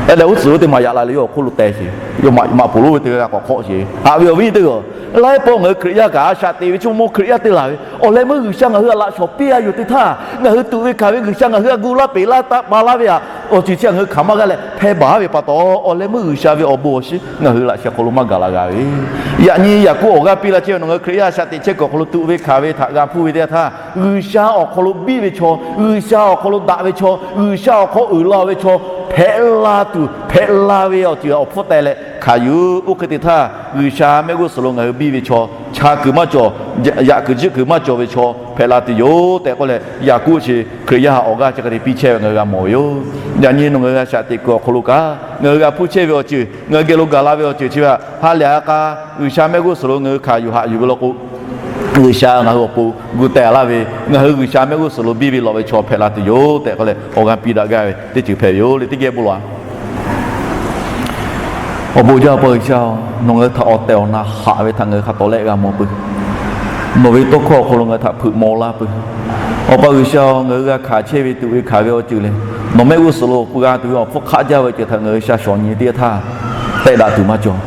hk'e leh uˉ tcuhˍ oˇ teˇ maˬ yaꞈ la leh yawˇ awˬ hk'oˆ lo teh sheˍ. Yawˇ maꞈ ponˬ lonˉ ve teˇ g'aˇ k'awꞈ hk'awˆ sheˍ. Haꞈ ve awˬ viˉ teˇ g'aˇ, laiˉ pawˆ ngaˬ hui Hkriꞈ yaˇ kaꞈ a shaꞈ teꞈ ve chi mawˇ Hkriꞈ yaˇ te laˬ ve awˬ leh meuˇ G'uiˬsha ngaˬ hui htaꞈ laꞈ shawˍ piˇ a yoˬ teˇ htaˇ, ngaˬ hui tuꞈ ve hkanˍ ve G'uiˬsha ngaˬ hui htaꞈ gu laˇ peꞈ laˇ taˆ pa laˇ ve htaꞈ awˬ ceuˬ chi htaꞈ ngaˬ hui hkanˍ maˇ g'a leh hpehˇ baˬ ve pa taw, awˬ leh meuˇ G'uiˬsha ve awˬ bon awˬ shiˍ ngaˬ hui laꞈ sheh awˬ hk'aw lo maˇ gaˬ la g'a ve. Yaꞈ nyi Yaˍkoˆ awˬ g'aˇ piˇ la chehˇ ve, nawˬ ngaˬ hui Hkriꞈ yaˇ a shaꞈ teꞈ chehˇ kuiˬ awˬ hk'aw lo tuꞈ ve hkanˍ ve htaꞈ g'a hpuˇ ve teˇ yanˇ htaˇ, G'uiˬsha awˬ hk'aw lo biˇ ve chaw, G'uiˬsha awˬ hk'aw lo daꞈ ve chaw, G'uiˬsha awˬ hk'aw uiˍ la ve chaw, hpehꞈ la tuˬ hpehꞈ la ve awˬ ceuˬ awˬ hpfuhˇ teh leh hkanˍ yuˬ. Oˇ hk'e te htaˇ, G'uiˬsha mehˆ g'uˇ suhˍ lo ngaˬ hui biˇ ve chaw, chaˇ kuiˬ maˇ cawˬ, yaꞈ kuiˬ jiˆ kuiˬ maˇ cawˬ ve chaw hpehꞈ la tuˬ yoˬ tehꞈ k'oˆ leh, Yaˍkoˆ chi Hkriꞈ yaˇ htaꞈ awˬ g'aˇ chi hk'e te piˇ chehˇ ve ngaˬ hui g'a mawˬ ve yoˬ. Yaꞈ nyi nawˬ ngaˬ hui a shaꞈ teꞈ kuiˬ awˬ hk'aw lo kaꞈ ngaˬ hui g'a hpuˇ chehˇ ve awˬ ceuˬ, ngaˬ hui geh lo gaˬ la ve awˬ ceuˬ chi ve htaꞈ ha lehˬ ha k'a, G'uiˬsha mehˆ g'uˇ suhˍ lo ngaˬ hui hkanˍ yuˬ haꞈ yuˬ ve law k'o, G'uiˬsha ngaˬ hui awˬ pon gu teh laˇ ve, ngaˬ hui G'uiˬsha mehˆ g'uˇ suhˍ lo biˇ ve lawꞈ ve chaw hpehꞈ la tuˬ yoˬ tehꞈ k'oˆ leh awˬ g'aˇ piˇ daꞈ gaˇ ve teˇ ceuˬ hpehꞈ ve yoˬ le. Teˇ geh bon lawˬ a. Awˬ bon jaˇ Awˬ pa G'uiˬsha-oˬ, nawˬ ngaˬ hui htaꞈ awˬ tehˬ awˬ na haꞈ ve htaꞈ ngaˬ hui hk'a tawˍ leh g'a mawˬ peuˬ. Nawˬ ve tawˇ hkawˇ awˬ hk'aw lo ngaˬ hui htaꞈ hpeuꞈ maw laˇ peuˬ. Awˬ pa G'uiˬsha-oˬ, ngaˬ hui g'a hkanˍ chehˇ ve tuꞈ ve hkanˍ ve awˬ ceuˬ lehˬ, nawˬ mehˆ g'uˇ suhˍ lo g'a tuˬ ve awˬ hpfuhˇ hk'aˆ jaˇ ve awˬ ceuˬ htaꞈ ngaˬ hui sha shawˍ nyi teˇ yanˇ htaˇ, tehˆ daꞈ tuˬ maˇ cawˬ.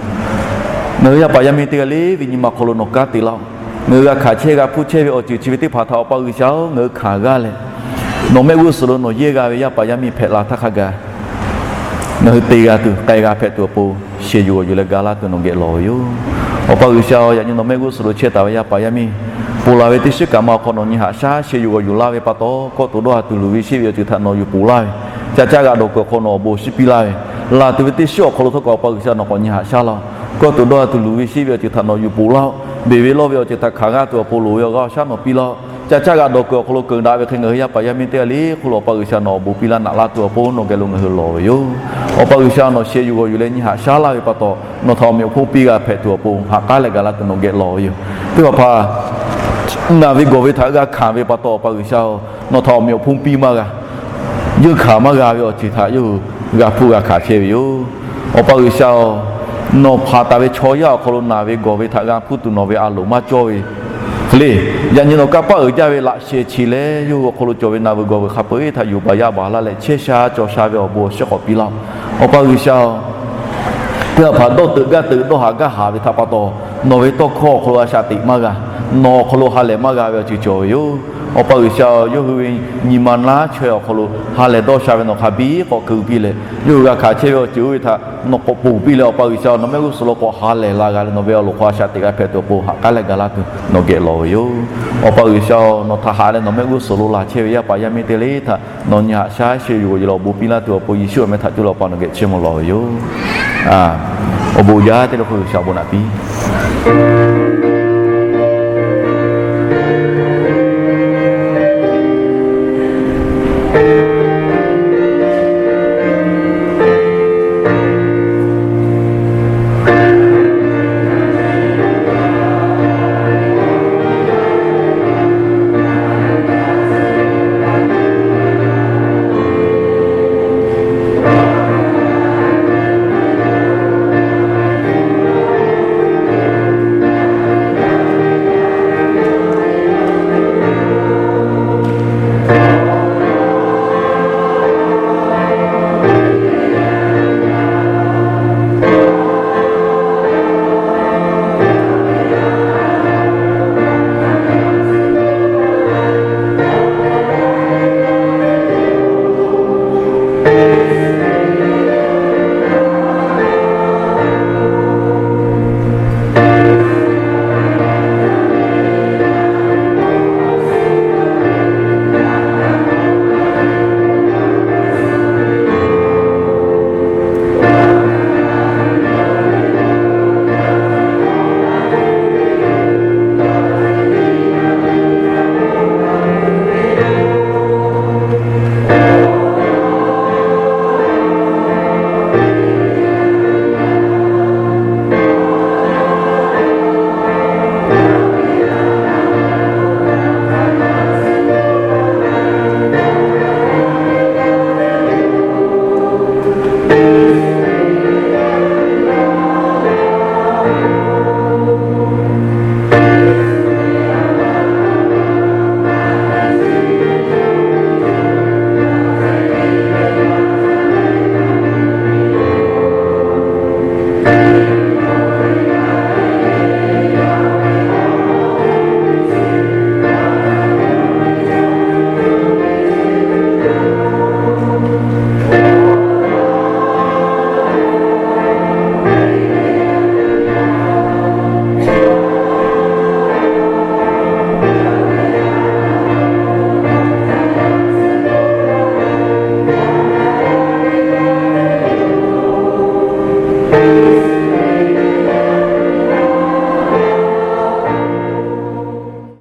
Ngaˬ hui yaˇ paˍ yaˇ miˇ teˇ g'aˇ le ve nyi ma hk'aw lo nawˬ kanˉ te laˇ-oˬ. Ngaˬ hui g'a hkanˍ chehˇ g'a hpuˇ chehˇ ve awˬ ceuˬ chi ve teˇ hpaˍ htaꞈ Awˬ pa G'uiˬsha-oˬ, ngaˬ hui hkanˍ g'aˇ leh, nawˬ mehˆ g'uˇ suhˍ lo nawˬ yehˇ g'a ve yaˇ paˍ yaˇ miˇ hpehꞈ la htaˇ hk'a gaˬ, ngaˬ hui te g'a tuˬ, k'ai g'a hpehꞈ tuˬ awˬ pon, sheh yuˬ g'awˬ yuˬ leh ga laˇ tuˬ nawˬ geh lawˬ ve yoˬ. Awˬ pa G'uiˬsha-oˬ, yaꞈ nyi nawˬ mehˆ g'uˇ suhˍ lo chehˇ taˍ ve yaˇ paˍ yaˇ miˇ, ponˬ laˬ ve teˇ shiˉ kaꞈ ma awˬ hk'aw nawˬ nyi haꞈ shaˉ sheh yuˬ g'awˬ yuˬ laˇ ve pa taw, kawˆ to dawˇ ha tuˬ luˬ ve sheˆ ve awˬ ceuˬ htaꞈ nawˬ yuˬ poˬ laˇ ve, ca caˆ g'aꞈ dawˬ kuiˬ awˬ hk'aw nawˬ awˬ bon awˬ shinˉ piˇ laˇ ve, laˬ tuˬ ve teˇ shiˉ awˬ hk'aw lo htawˇ kaꞈ Awˬ pa G'uiˬsha nawˬ k'awꞈ nyi haꞈ shaˉ laˇ-oˬ. Kawˆ to dawˇ ha tuˬ luˬ ve sheˆ ve awˬ ceuˬ htaꞈ nawˬ yuˬ poˬ laˇ-oˬ. Beˬ ve lawˇ ve awˬ ceuˬ htaꞈ hkanˍ g'aˇ tuˬ awˬ pon loˍ ve awˬ g'aˇ awˬ shaˉ nawˬ piˇ laˇ-oˬ. Ca caˆ g'aꞈ dawˬ kuiˬ awˬ hk'aw lo keunˍ daꞈ ve hk'e ngaˬ hui yaˇ paˍ yaˇ miˇ teˇ g'aˇ le hk'oˆ lo Awˬ pa G'uiˬsha nawˬ awˬ bon piˇ laˇ naꞈ laˇ tuˬ awˬ pon nawˬ geh lo ngaˬ hui lawˬ ve yoˬ. Awˬ pa G'uiˬsha nawˬ sheh yuˬ g'awˬ yuˬ leh nyi haꞈ shaˉ laˇ ve pa taw, nawˬ htaꞈ awˬ meꞈ awˬ hponˇ piˇ g'a hpehꞈ tuˬ awˬ pon haꞈ k'aˉ leh ga laˇ tuˬ nawˬ geh lawˬ ve yoˬ. Teˇ hpaˍ hpaˍ naˬ ve gawˬ ve htaꞈ g'a hkanˍ ve pa taw, Awˬ pa G'uiˬsha-oˬ, nawˬ htaꞈ awˬ meꞈ awˬ hponˇ piˇ maˇ g'a, yeunˇ hkanˍ maˇ g'a ve awˬ ceuˬ htaꞈ yawˇ hui g'a hpuˇ g'a hkanˍ chehˇ ve yoˬ. Awˬ pa G'uiˬsha-oˬ, nawˬ hpanˍ taˍ ve chaw yaˇ awˬ hk'aw lo naˬ ve gawˬ ve htaꞈ g'a hpuˇ tuˬ nawˬ ve a loˍ maˇ cawˇ ve hk'e le, yaꞈ nyi nawˬ kanˇ paˆ uiˍ jaˇ ve laꞈ sheh chi leh yawˇ hui awˬ hk'aw lo cawˬ ve naˬ ve gawˬ ve hk'a peu-eˬ htaꞈ yuˬ baˬ yaˇ baˬ laˇ leh chehˇ sha cawˬ sha ve awˬ bon awˬ shiˉ k'awꞈ piˇ laˇ-oˬ. Awˬ pa G'uiˬsha-oˬ, teˇ hpaˍ hpaˍ dawˇ teuꞈ gaˇ teuꞈ dawˇ haꞈ gaˇ haꞈ ve htaꞈ pa taw, nawˬ ve tawˇ hkawˇ awˬ hk'aw lo a shaꞈ teꞈ maˇ g'a, nawˬ awˬ hk'aw lo ha lehˬ maˇ g'a ve awˬ ceuˬ cawˬ ve yoˬ. Awˬ pa G'uiˬsha-oˬ, yawˇ hui ve nyi ma naˉ chaweh awˬ hk'aw lo ha lehˬ dawˇ sha ve nawˬ hk'a biˇ k'awꞈ keu piˇ leh, yawˇ hui g'a hkanˍ chehˇ ve awˬ ceuˬ oˇ ve htaꞈ nawˬ k'awꞈ ponˬ piˇ leh, Awˬ pa G'uiˬsha-oˬ, nawˬ mehˆ g'uˇ suhˍ lo k'awꞈ ha lehˬ la g'a leh nawˬ ve awˬ loˍ hk'aw a shaꞈ teꞈ g'a hpehꞈ tuˬ awˬ pon haꞈ k'aˉ leh ga laˇ tuˬ nawˬ geh lawˬ ve yoˬ. Awˬ pa G'uiˬsha-oˬ, nawˬ htaꞈ haꞈ leh nawˬ mehˆ g'uˇ suhˍ lo laˬ chehˇ ve yaˇ paˍ yaˇ miˇ teˇ g'aˇ le htaꞈ nawˬ nyi haꞈ shaˉ sheh yuˬ g'awˬ yuˬ leh awˬ bon piˇ laˇ tuˬ awˬ pon Yeˍsuˆ awˬ meh htaꞈ cuˇ leh Awˬ pa nawˬ geh chiˇ mvuh lawˬ ve yoˬ. Awˬ bon jaˇ teˇ le hk'oˆ G'uiˬsha awˬ bon naꞈ piˇ